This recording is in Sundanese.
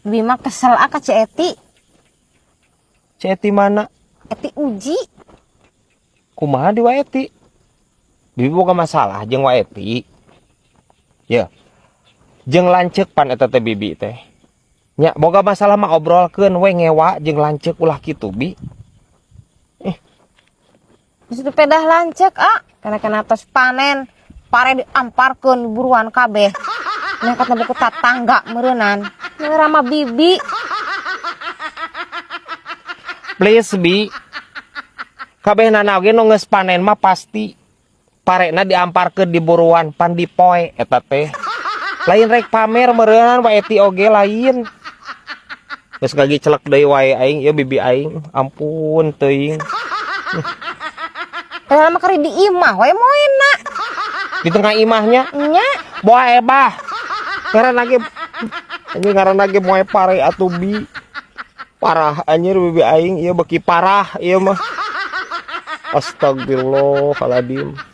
Bibi mah kesel ah ka Ci Eti. Ci Eti mana? Eti Uji. Kumaha di Wa Eti? Bibi boga masalah jeung Wa Eti. Ya. Jeung lanceuk pan eta teh bibi teh. Nya boga masalah mah obrolkeun we, ngewa jeung lanceuk, ulah kitu, Bi. Geus teu pedah lanceuk ah, kana-kana tos panen, pare diamparkeun buruan kabeh. Nyangkat na buku tatangga meureunan. Meureun mah bibi. Please, Bi. Kabehna oge nu geus panen mah pasti parena diamparkeun di buruan, pan dipoe eta teh. Lain rek pamer meureunnan Wa Eti oge lain. Geus ngagicelek deui wae aing ieu bibi aing. Ampun teuing. Padahal mah keur di imah we moena. Di tengah imahnya? Nya. Boa ebah. Ngaran lagi anjir, ngaran lagi moe pare atuh, Bi. Parah anjir bibi aing ieu, beki parah ieu mah. Astagfirullahaladzim.